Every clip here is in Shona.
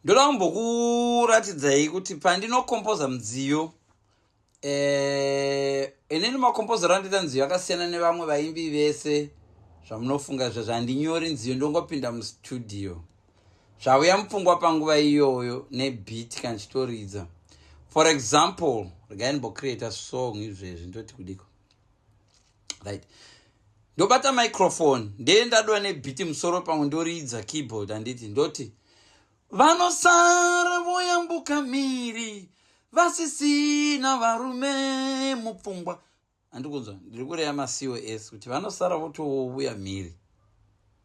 Ndoda kumbokuratidzai kuti pandinokompoza mudziyo, inini makompozero andoita nziyo akasiyana nevamwe vaimbi vese. Zvamunofunga zvezvo, handinyori nziyo, ndongopinda mustudio, zvauya mupfungwa panguva iyoyo nebeat kana chitoridza. For example, regai ndimbocreata song izvezvi. Ndoti kudiko? Right, ndobata microphone, ndee ndadwa nebeat musoro, pamwe ndoridza keyboard, handiti? Ndoti, "Vanosara voyambuka mhiri vasisina varume mupfungwa." Handikunzwa, ndiri kureya macos kuti vanosara votouya mhiri,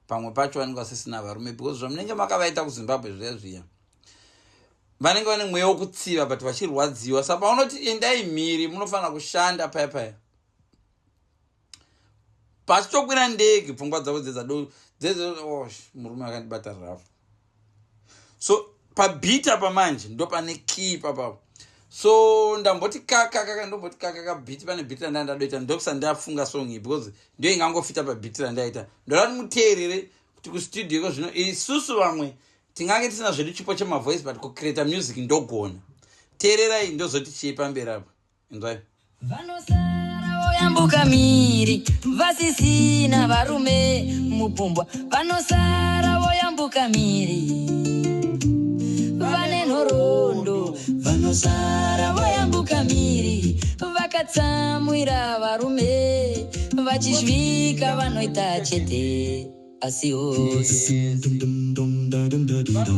pamwe pacho vanenge vasisina varume, because zvamunenge makavaita kuZimbabwe zviya zviya, vanenge vane mweya wokutsiva but vachirwadziwa. Saka paunoti endai mhiri, munofanira kushanda paya paya pachitokwira ndege, pfungwa dzavo dzedzado dzedze, oh, murume akandibata rafu. So pabeat apa manje ndo pane key papapo. So ndamboti kakakaka, ndomboti kakaka beat, pane beat randa ndadoita, ndokusa ndafunga song iyi because ndio ingangofita pabeat randaita. Ndoda kuti muteerere kuti kustudio iko zvino isusu vamwe tingange tisina zvedu chipo chemavoice, but kucreata music ndogona. Teererai, ndozoti chii pamberi apa. Inzwai. Vanosara voyambuka mhiri vasisina varume mupfungwa. Vanosara voyambuka mhiri vane nhoroondo. Vanosara voyambuka mhiri vakatsamwira varume, vachisvika vanoita chete asi hosi.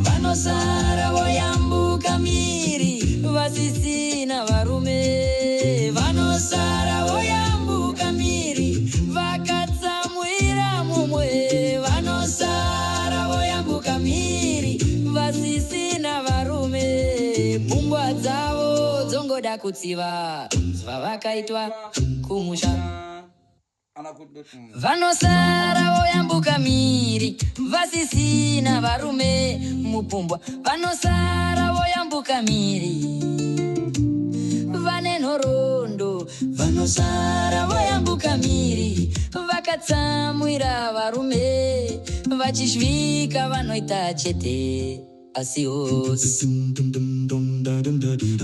Vanosara voyambuka mhiri vasisina varume. Vanosara voyambuka mhiri vakatsamwira mumwe. Vanosara voyambuka mhiri vasisina varume, pfungwa dzavo dzongoda kutsiva zvavakaitwa kumusha. Ana kuti. Vanosara voyambuka mhiri vasisina varume mupfungwa. Vanosara voyambuka mhiri vane nhoroondo. Vanosara voyambuka mhiri vakatsamwira varume, vachisvika vanoita chete asi hosi.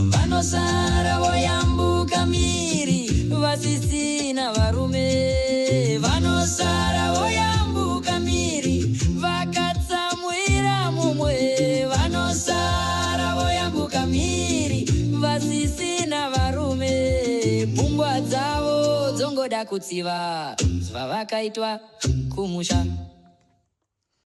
Vanosara voyambuka mhiri vasisina varume. Vanosara voyambuka mhiri vakatsamwira mumwe. Vanosara voyambuka mhiri vasisina varume, pfungwa dzavo dzongoda kutsiva zvavakaitwa kumusha.